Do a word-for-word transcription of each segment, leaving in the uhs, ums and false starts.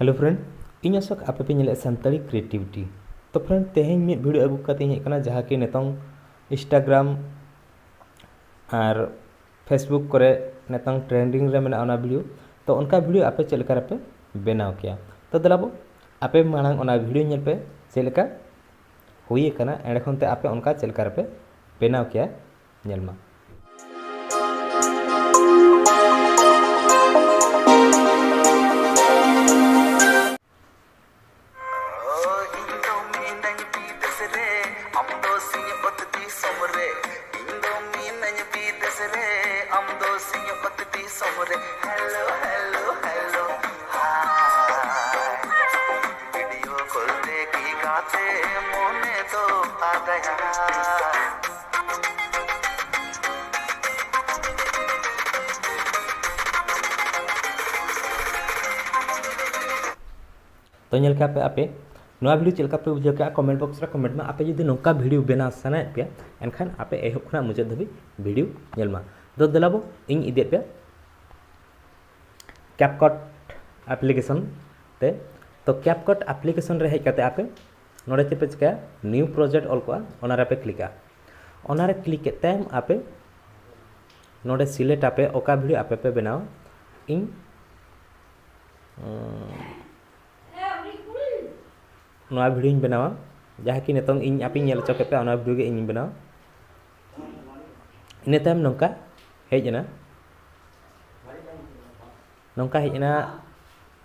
Hello friend, ᱤᱧ ᱟᱥᱚᱠ ᱟᱯᱮ ᱯᱮ ᱧᱮᱞᱮᱫ ᱥᱟᱱᱛᱟᱲᱤ ᱠᱨᱤᱭᱮᱴᱤᱵᱷᱤᱴᱤ᱾ ᱛᱚ friend, ᱛᱮᱦᱮᱧ ᱢᱤᱫ ᱵᱷᱤᱰᱤᱭᱳ ᱟᱹᱜᱩ ᱠᱟᱛᱮ ᱤᱧ ᱦᱮᱡ ᱟᱠᱟᱱᱟ, ᱡᱟᱦᱟᱸ ᱠᱤ ᱱᱤᱛᱚᱝ Instagram ᱟᱨ Facebook ᱠᱚᱨᱮ ᱱᱤᱛᱚᱝ ᱴᱨᱮᱱᱰᱤᱝ ᱨᱮ ᱢᱮᱱᱟᱜᱼᱟ ᱚᱱᱟ ᱵᱷᱤᱰᱤᱭᱳ᱾ ᱛᱚ ᱚᱱᱠᱟ ᱵᱷᱤᱰᱤᱭᱳ ᱟᱯᱮ ᱪᱮᱫ ᱞᱮᱠᱟ ᱨᱮᱯᱮ ᱵᱮᱱᱟᱣ ᱠᱮᱭᱟ? ᱛᱚ ᱫᱮᱞᱟᱵᱚ ᱟᱯᱮ ᱢᱟᱲᱟᱝ ᱚᱱᱟ ᱵᱷᱤᱰᱤᱭᱳ ᱧᱮᱞ ᱯᱮ ᱪᱮᱫ ᱞᱮᱠᱟ ᱦᱩᱭ ᱟᱠᱟᱱᱟ, ᱮᱸᱰᱮ ᱠᱷᱚᱱ ᱛᱮ ᱟᱯᱮ ᱚᱱᱠᱟ ᱪᱮᱫ ᱞᱮᱠᱟ ᱨᱮᱯᱮ ᱵᱮᱱᱟᱣ ᱠᱮᱭᱟ, ᱧᱮᱞ ᱢᱟ᱾ ᱤᱧ ᱫᱚ ᱢᱤᱱᱟᱹᱧ ᱵᱤᱫᱮᱥ ᱨᱮ, ᱟᱢ ᱫᱚ ᱥᱤᱧ ᱚᱛ ᱫᱤᱥᱚᱢ ᱨᱮ᱾ ᱤᱧ ᱫᱚ ᱢᱤᱱᱟᱹᱧ ᱵᱤᱫᱮᱥ ᱨᱮ, ᱟᱢ ᱫᱚ ᱥᱤᱧ ᱚᱛ ᱫᱤᱥᱚᱢ ᱨᱮ᱾ Hello, hello, hello, hi. Video call ᱛᱮ ᱠᱤ ᱜᱟᱛᱮ ᱢᱚᱱᱮ ᱫᱚ ᱯᱷᱟᱫᱟᱭᱟ᱾ ᱛᱚ ᱧᱮᱞ ᱠᱟᱜ ᱯᱮ ᱟᱯᱮ, ᱱᱚᱣᱟ ᱵᱷᱤᱰᱤᱭᱳ ᱪᱮᱫ ᱞᱮᱠᱟ ᱯᱮ ᱵᱩᱡᱷᱟᱹᱣ ᱠᱮᱜᱼᱟ? ᱠᱚᱢᱮᱱᱴ ᱵᱚᱠᱥ ᱨᱮ ᱠᱚᱢᱮᱱᱴ ᱢᱟ᱾ ᱟᱯᱮ ᱡᱩᱫᱤ ᱱᱚᱝᱠᱟ ᱵᱷᱤᱰᱤᱭᱳ ᱵᱮᱱᱟᱣ ᱥᱟᱱᱟᱭᱮᱫ ᱯᱮᱭᱟ, ᱮᱱᱠᱷᱟᱱ ᱟᱯᱮ ᱮᱦᱚᱵ ᱠᱷᱚᱱᱟᱜ ᱢᱩᱪᱟᱹᱫ ᱫᱷᱟᱹᱵᱤᱡ ᱵᱷᱤᱰᱤᱭᱳ ᱧᱮᱞ ᱢᱟ᱾ ᱫᱚ ᱫᱮᱞᱟᱵᱚ ᱤᱧ ᱤᱫᱤᱭᱮᱫ ᱯᱮᱭᱟ ᱠᱮᱯᱠᱚᱴ ᱮᱯᱞᱤᱠᱮᱥᱚᱱ ᱛᱮ᱾ ᱛᱚ ᱠᱮᱯᱠᱚᱴ ᱮᱯᱞᱤᱠᱮᱥᱚᱱ ᱨᱮ ᱦᱮᱡ ᱠᱟᱛᱮ ᱟᱯᱮ ᱱᱚᱰᱮ ᱪᱮᱫ ᱯᱮ ᱪᱤᱠᱟᱹᱭᱟ? ᱱᱤᱭᱩ ᱯᱨᱚᱡᱮᱠᱴ ᱚᱞ ᱠᱚᱜᱼᱟ, ᱚᱱᱟ ᱨᱮᱯᱮ ᱠᱞᱤᱠᱟ᱾ ᱚᱱᱟ ᱨᱮ ᱠᱞᱤᱠ ᱠᱮᱫ ᱛᱟᱭᱚᱢ ᱟᱯᱮ ᱱᱚᱰᱮ ᱥᱤᱞᱮᱠᱴ ᱟᱯᱮ ᱚᱠᱟ ᱵᱷᱤᱰᱤᱭᱳ ᱟᱯᱮ ᱯᱮ ᱵᱮᱱᱟᱣᱟ᱾ ᱤᱧ ᱱᱚᱣᱟ ᱵᱷᱤᱰᱤᱭᱳᱧ ᱵᱮᱱᱟᱣᱟ, ᱡᱟᱦᱟᱸ ᱠᱤ ᱱᱤᱛᱚᱝ ᱤᱧ ᱟᱯᱮᱧ ᱧᱮᱞ ᱦᱚᱪᱚ ᱠᱮᱫ ᱯᱮᱭᱟ, ᱚᱱᱟ ᱵᱷᱤᱰᱤᱭᱳ ᱜᱮ ᱤᱧᱤᱧ ᱵᱮᱱᱟᱣᱟ᱾ ᱤᱱᱟᱹ ᱛᱟᱭᱚᱢ ᱱᱚᱝᱠᱟ ᱦᱮᱡ ᱮᱱᱟ, ᱱᱚᱝᱠᱟ ᱦᱮᱡ ᱮᱱᱟ᱾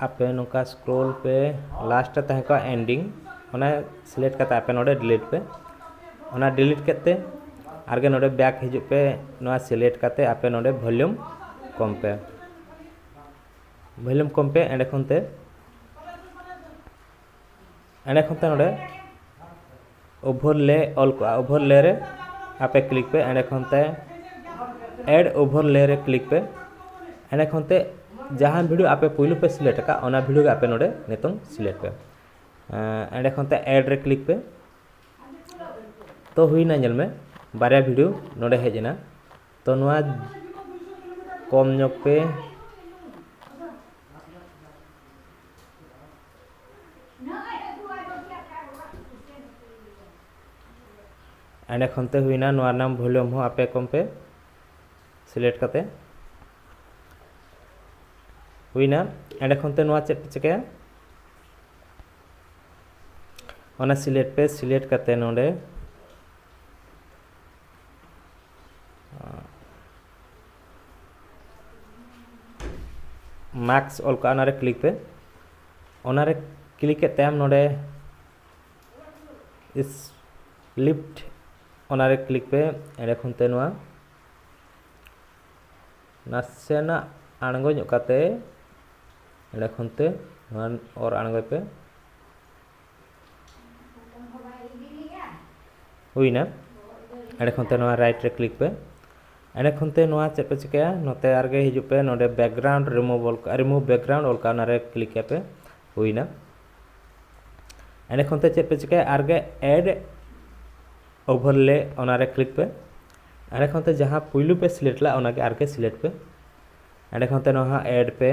ᱟᱯᱮ ᱱᱚᱝᱠᱟ ᱥᱠᱨᱳᱞ ᱯᱮ, ᱞᱟᱥᱴ ᱨᱮ ᱛᱟᱦᱮᱸ ᱠᱚᱜᱼᱟ ᱮᱱᱰᱤᱝ, ᱚᱱᱟ ᱥᱤᱞᱮᱠᱴ ᱠᱟᱛᱮ ᱟᱯᱮ ᱱᱚᱰᱮ ᱰᱤᱞᱤᱴ ᱯᱮ᱾ ᱚᱱᱟ ᱰᱤᱞᱤᱴ ᱠᱟᱛᱮ ᱟᱨᱜᱮ ᱱᱚᱰᱮ ᱵᱮᱠ ᱦᱤᱡᱩᱜ ᱯᱮ, ᱱᱚᱣᱟ ᱥᱤᱞᱮᱠᱴ ᱠᱟᱛᱮ ᱟᱯᱮ ᱱᱚᱰᱮ ᱵᱷᱚᱞᱤᱭᱩᱢ ᱠᱚᱢ ᱯᱮ, ᱵᱷᱚᱞᱤᱭᱩᱢ ᱠᱚᱢ ᱯᱮ᱾ ᱮᱸᱰᱮ ᱠᱷᱚᱱ ᱛᱮ ᱮᱸᱰᱮ ᱠᱷᱚᱱ ᱛᱮ ᱱᱚᱰᱮ ᱳᱵᱷᱟᱨᱞᱮ ᱚᱞ ᱠᱚᱜᱼᱟ, ᱳᱵᱷᱟᱨᱞᱮ ᱨᱮ ᱟᱯᱮ ᱠᱞᱤᱠ ᱯᱮ᱾ ᱮᱸᱰᱮ ᱠᱷᱚᱱ ᱛᱮ ᱮᱰ ᱳᱵᱷᱟᱨᱞᱮ ᱨᱮ ᱠᱞᱤᱠ ᱯᱮ᱾ ᱮᱸᱰᱮ ᱠᱷᱚᱱ ᱛᱮ ᱡᱟᱦᱟᱸ ᱵᱷᱤᱰᱤᱭᱳ ᱟᱯᱮ ᱯᱩᱭᱞᱩ ᱯᱮ ᱥᱤᱞᱮᱠᱴ ᱟᱠᱟᱫ, ᱚᱱᱟ ᱵᱷᱤᱰᱤᱭᱳ ᱜᱮ ᱟᱯᱮ ᱱᱚᱰᱮ ᱱᱤᱛᱚᱝ ᱥᱤᱞᱮᱠᱴ ᱯᱮ᱾ ᱮᱸ, ᱮᱸᱰᱮ ᱠᱷᱚᱱ ᱛᱮ ᱮᱰ ᱨᱮ ᱠᱞᱤᱠ ᱯᱮ᱾ ᱛᱚ ᱦᱩᱭᱱᱟ, ᱧᱮᱞ ᱢᱮ ᱵᱟᱨᱭᱟ ᱵᱷᱤᱰᱤᱭᱳ ᱱᱚᱰᱮ ᱦᱮᱡ ᱮᱱᱟ᱾ ᱛᱚ ᱱᱚᱣᱟ ᱠᱚᱢ ᱧᱚᱜ ᱯᱮ, ᱮᱸᱰᱮ ᱠᱷᱚᱱ ᱛᱮ ᱦᱩᱭᱱᱟ ᱱᱚᱣᱟ ᱨᱮᱱᱟᱜ ᱵᱷᱚᱞᱤᱭᱩᱢ ᱦᱚᱸ ᱟᱯᱮ ᱠᱚᱢ ᱯᱮ ᱥᱤᱞᱮᱠᱴ ᱠᱟᱛᱮ ᱦᱩᱭᱱᱟ᱾ ᱮᱸᱰᱮ ᱠᱷᱚᱱ ᱛᱮ ᱱᱚᱣᱟ ᱪᱮᱫ ᱯᱮ ᱪᱤᱠᱟᱹᱭᱟ? ᱚᱱᱟ ᱥᱤᱞᱮᱠᱴ ᱯᱮ᱾ ᱥᱤᱞᱮᱠᱴ ᱠᱟᱛᱮ ᱱᱚᱰᱮ ᱢᱟᱥᱠ ᱚᱞ ᱠᱟᱜᱼᱟ, ᱚᱱᱟᱨᱮ ᱠᱞᱤᱠ ᱯᱮ᱾ ᱚᱱᱟᱨᱮ ᱠᱞᱤᱠ ᱠᱮᱫ ᱛᱟᱭᱚᱢ ᱱᱚᱰᱮ ᱥᱤᱞᱮᱠᱴ, ᱚᱱᱟᱨᱮ ᱠᱞᱤᱠ ᱯᱮ᱾ ᱮᱸᱰᱮ ᱠᱷᱚᱱ ᱛᱮ ᱱᱚᱣᱟ ᱱᱟᱥᱮᱱᱟᱜ ᱟᱬᱜᱚ ᱧᱚᱜ ᱠᱟᱛᱮ ᱮᱸᱰᱮ ᱠᱷᱚᱱ ᱛᱮ ᱱᱚᱣᱟ ᱚᱨ ᱟᱬᱜᱚᱭ ᱯᱮ᱾ ᱦᱩᱭᱱᱟ᱾ ᱮᱸᱰᱮ ᱠᱷᱚᱱ ᱛᱮ ᱱᱚᱣᱟ ᱨᱟᱭᱤᱴ ᱨᱮ ᱠᱞᱤᱠ ᱯᱮ᱾ ᱮᱸᱰᱮ ᱠᱷᱚᱱ ᱛᱮ ᱱᱚᱣᱟ ᱪᱮᱫ ᱯᱮ ᱪᱤᱠᱟᱹᱭᱟ? ᱱᱚᱛᱮ ᱟᱨᱜᱮ ᱦᱤᱡᱩᱜ ᱯᱮ᱾ ᱱᱚᱰᱮ ᱵᱮᱠᱜᱨᱟᱣᱩᱱᱰ ᱨᱤᱢᱩᱵᱷ ᱚᱞ ᱠᱟᱜᱼᱟ, ᱨᱤᱢᱩᱵᱷ ᱵᱮᱠᱜᱨᱟᱣᱩᱱᱰ ᱚᱞ ᱠᱟᱜᱼᱟ, ᱚᱱᱟᱨᱮ ᱠᱞᱤᱠ ᱟᱯᱮ᱾ ᱦᱩᱭᱱᱟ᱾ ᱮᱸᱰᱮ ᱠᱷᱚᱱ ᱛᱮ ᱪᱮᱫ ᱯᱮ ᱪᱤᱠᱟᱹᱭᱟ? ᱟᱨᱜᱮ ᱮᱰ ᱳᱵᱷᱟᱨᱞᱮ, ᱚᱱᱟᱨᱮ ᱠᱞᱤᱠ ᱯᱮ᱾ ᱮᱸᱰᱮ ᱠᱷᱚᱱ ᱛᱮ ᱡᱟᱦᱟᱸ ᱯᱩᱭᱞᱩ ᱯᱮ ᱥᱤᱞᱮᱠᱴ ᱞᱮᱫ, ᱚᱱᱟᱜᱮ ᱟᱨᱜᱮ ᱥᱤᱞᱮᱠᱴ ᱯᱮ᱾ ᱮᱸᱰᱮ ᱠᱷᱚᱱ ᱛᱮ ᱱᱚᱣᱟ ᱦᱟᱸᱜ ᱮᱰ ᱯᱮ᱾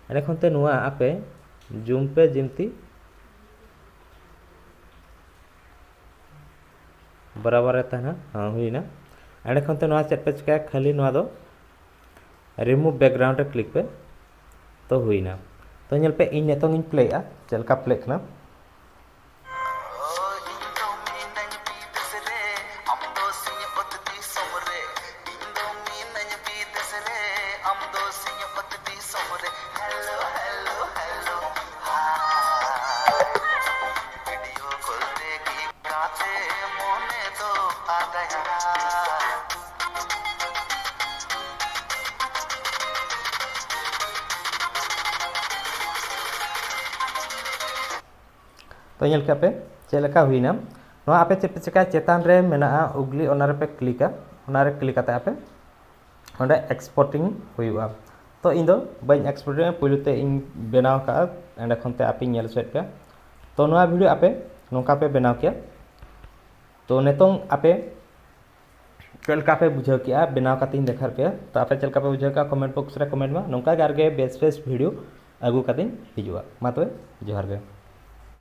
ᱮᱸᱰᱮ ᱠᱷᱚᱱ ᱛᱮ ᱱᱚᱣᱟ ᱟᱯᱮ ᱡᱩᱢ ᱯᱮ, ᱡᱤᱢᱛᱤ ᱵᱚᱨᱟᱵᱚᱨ ᱨᱮ ᱛᱟᱦᱮᱱᱟ᱾ ᱦᱮᱸ, ᱦᱩᱭᱱᱟ᱾ ᱮᱸᱰᱮ ᱠᱷᱚᱱ ᱛᱮ ᱱᱚᱣᱟ ᱪᱮᱫ ᱯᱮ ᱪᱤᱠᱟᱹᱭᱟ? ᱠᱷᱟᱹᱞᱤ ᱱᱚᱣᱟ ᱫᱚ ᱨᱤᱢᱩᱵᱷ ᱵᱮᱠᱜᱨᱟᱣᱩᱱᱰ ᱨᱮ ᱠᱞᱤᱠ ᱯᱮ᱾ ᱛᱚ ᱦᱩᱭᱱᱟ᱾ ᱛᱚ ᱧᱮᱞ ᱯᱮ, ᱤᱧ ᱱᱤᱛᱚᱝ ᱤᱧ ᱯᱞᱮᱭᱮᱫᱼᱟ, ᱪᱮᱫ ᱞᱮᱠᱟ ᱯᱞᱮᱜ ᱠᱟᱱᱟ᱾ ᱛᱚ ᱧᱮᱞ ᱠᱮᱫ ᱯᱮ ᱪᱮᱫ ᱞᱮᱠᱟ ᱦᱩᱭᱱᱟ᱾ ᱱᱚᱣᱟ ᱟᱯᱮ ᱪᱮᱫ ᱯᱮ ᱪᱮᱠᱟᱭᱟ, ᱪᱮᱛᱟᱱ ᱨᱮ ᱢᱮᱱᱟᱜᱼᱟ ᱩᱜᱽᱞᱤ, ᱚᱱᱟ ᱨᱮᱯᱮ ᱠᱞᱤᱠᱟ᱾ ᱚᱱᱟ ᱨᱮ ᱠᱞᱤᱠ ᱠᱟᱛᱮ ᱟᱯᱮ ᱚᱸᱰᱮ ᱮᱠᱥᱯᱳᱨᱴᱤᱝ ᱦᱩᱭᱩᱜᱼᱟ᱾ ᱛᱚ ᱤᱧ ᱫᱚ ᱵᱟᱹᱧ ᱮᱠᱥᱯᱳᱨᱴᱤᱝᱟ, ᱯᱩᱭᱞᱩ ᱛᱮ ᱤᱧ ᱵᱮᱱᱟᱣ ᱠᱟᱜᱼᱟ, ᱮᱸᱰᱮ ᱠᱷᱚᱱ ᱛᱮ ᱟᱯᱮᱧ ᱧᱮᱞ ᱦᱚᱪᱚᱭᱮᱫ ᱯᱮᱭᱟ᱾ ᱛᱚ ᱱᱚᱣᱟ ᱵᱷᱤᱰᱤᱭᱳ ᱟᱯᱮ ᱱᱚᱝᱠᱟ ᱯᱮ ᱵᱮᱱᱟᱣ ᱠᱮᱭᱟ᱾ ᱛᱚ ᱱᱤᱛᱚᱝ ᱟᱯᱮ ᱪᱮᱫ ᱞᱮᱠᱟ ᱯᱮ ᱵᱩᱡᱷᱟᱹᱣ ᱠᱮᱜᱼᱟ, ᱵᱮᱱᱟᱣ ᱠᱟᱛᱮᱧ ᱫᱮᱠᱷᱟᱣ ᱯᱮᱭᱟ᱾ ᱛᱚ ᱟᱯᱮ ᱪᱮᱫ ᱞᱮᱠᱟ ᱯᱮ ᱵᱩᱡᱷᱟᱹᱣ ᱠᱮᱜᱼᱟ, ᱠᱚᱢᱮᱱᱴ ᱵᱚᱠᱥ ᱨᱮ ᱠᱚᱢᱮᱱᱴ ᱢᱟ᱾ ᱱᱚᱝᱠᱟ ᱜᱮ ᱟᱨᱜᱮ ᱵᱮᱥ ᱵᱮᱥ ᱵᱷᱤᱰᱤᱭᱳ ᱟᱹᱜᱩ ᱠᱟᱛᱮᱧ ᱦᱤᱡᱩᱜᱼᱟ᱾ ᱢᱟ ᱛᱚᱵᱮ, ᱡᱚᱦᱟᱨ ᱜᱮ᱾